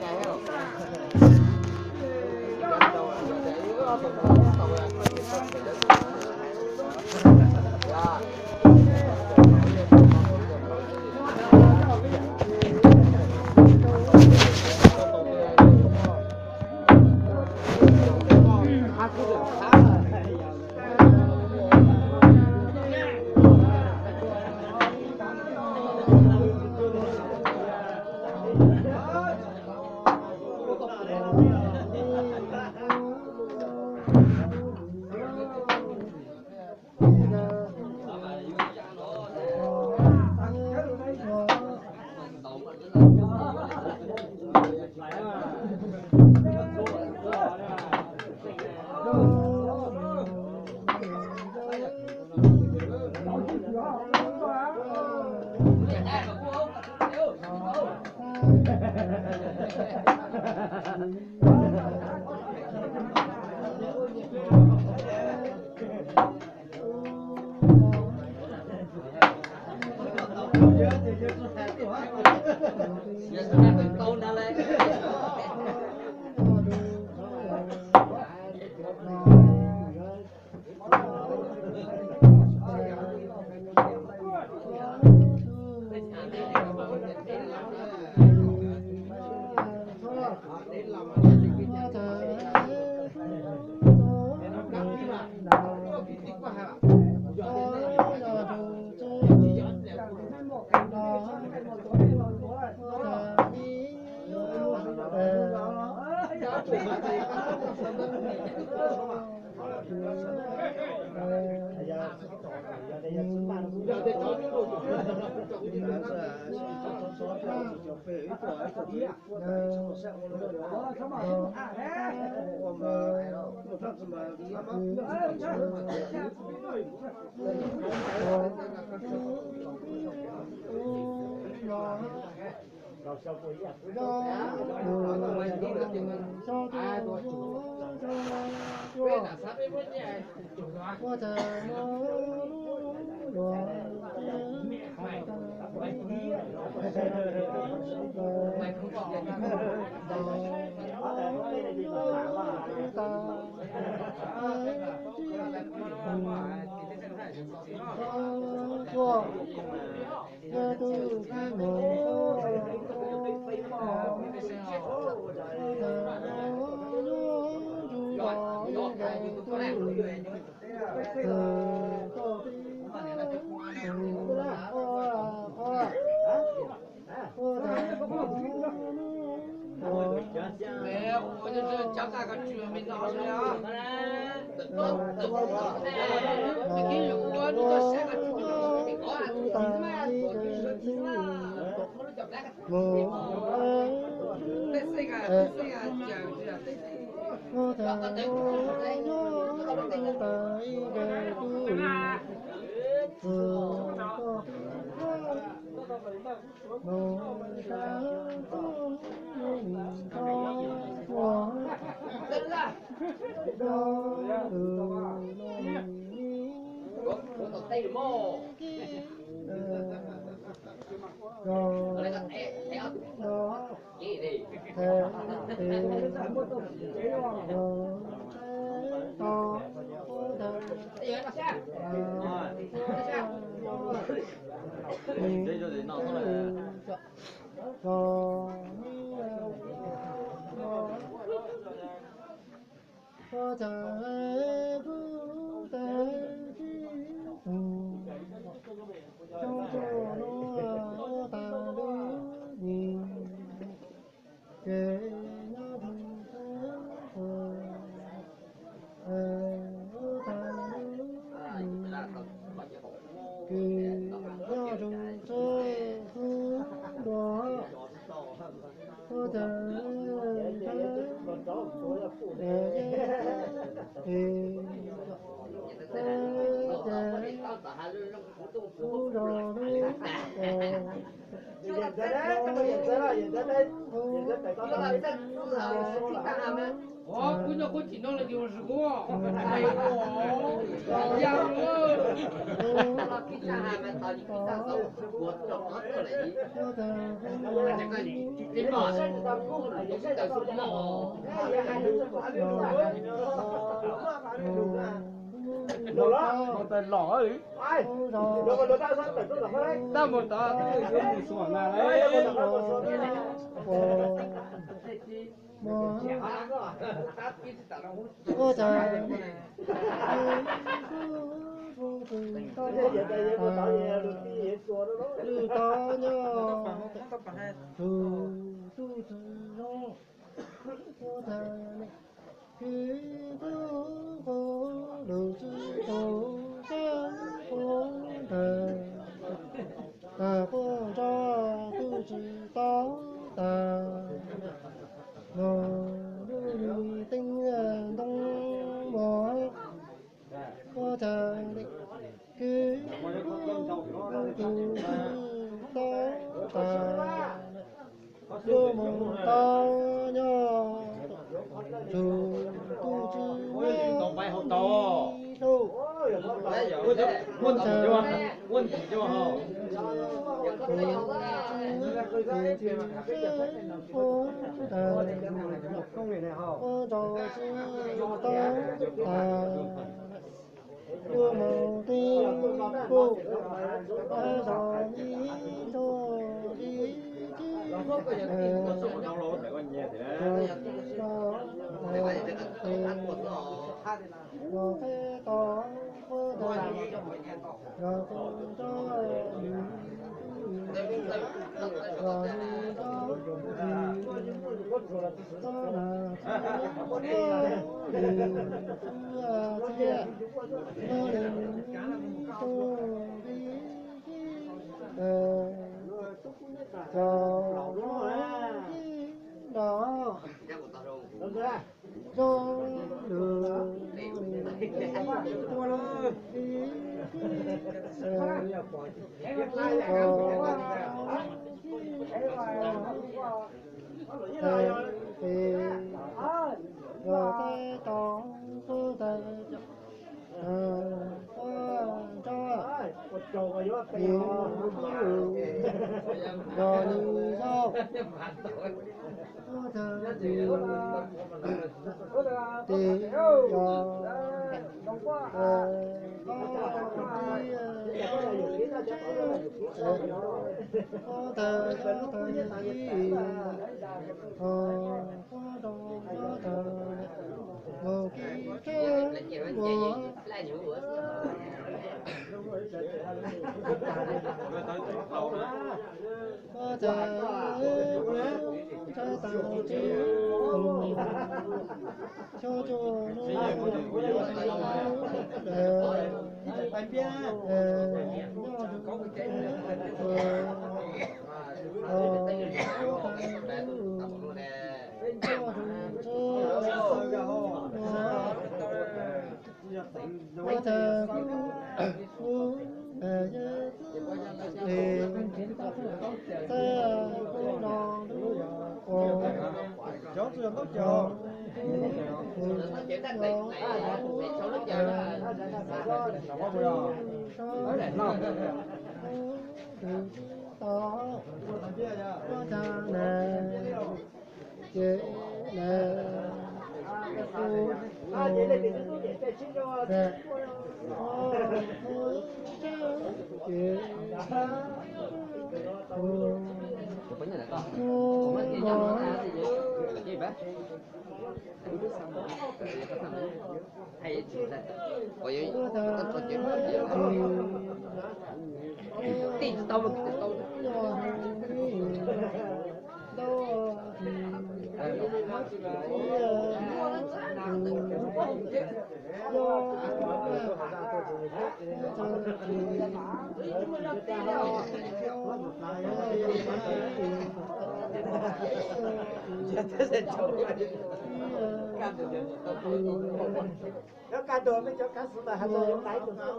Yawm ntxawg, yawm ntxawg, yawm ntxawg, Kuv nyuaj qhuab chim no los yus zws quaj ya los. Dab mus tod twb yuav mus xuas na. Ua cas lwm tod nyob tus tub txwv zoo, ua cas kev tub qub lug tsis tau sab qub ntawd, tag quaj nrog kuj tsis tau tag, mog lub teeb ntoo mog, ua cas kev tub qub tsis tau tag. Yuav mus tau nyob tus tub tsis muaj ib tug, ua cas tus tub tsis sab qub ntawd, ua rau tsis tau tag. Yuav mus tib pug, tab zog ib nrog ib tib, tus tub tsis tau tag, los qheb tau qub ntawd, los tus nrog nws, los nws nrog nws, txhob lam txhob nws, nws txhob txhiaj, nws tub nqi, cov nqi los zoo lwm tus, los qheb tau qub ntawd, ua nrog nws, los nws zaum, ua tag nws, tes yog, ua tag nws, ua tag nws, mus kib tsheb mus, ua tag nws, ntshai tas tsis mus, xyov tsuas hnub, hnub, hnub, nyob rau tsev, ua tag nws, nyob rau tsev, ua tag nws, ua tag nws, yog txwj li, txawj kuj no lub ua, cov tsis yog ntaub cov, ua tag nws, ua tag nws, ces lawv kuj, ces, ces, ua, ua, ua tag nws, ua, ua, Cov kaj ntug peb cov kav xwm mas has tas yuav taiv tus xwb.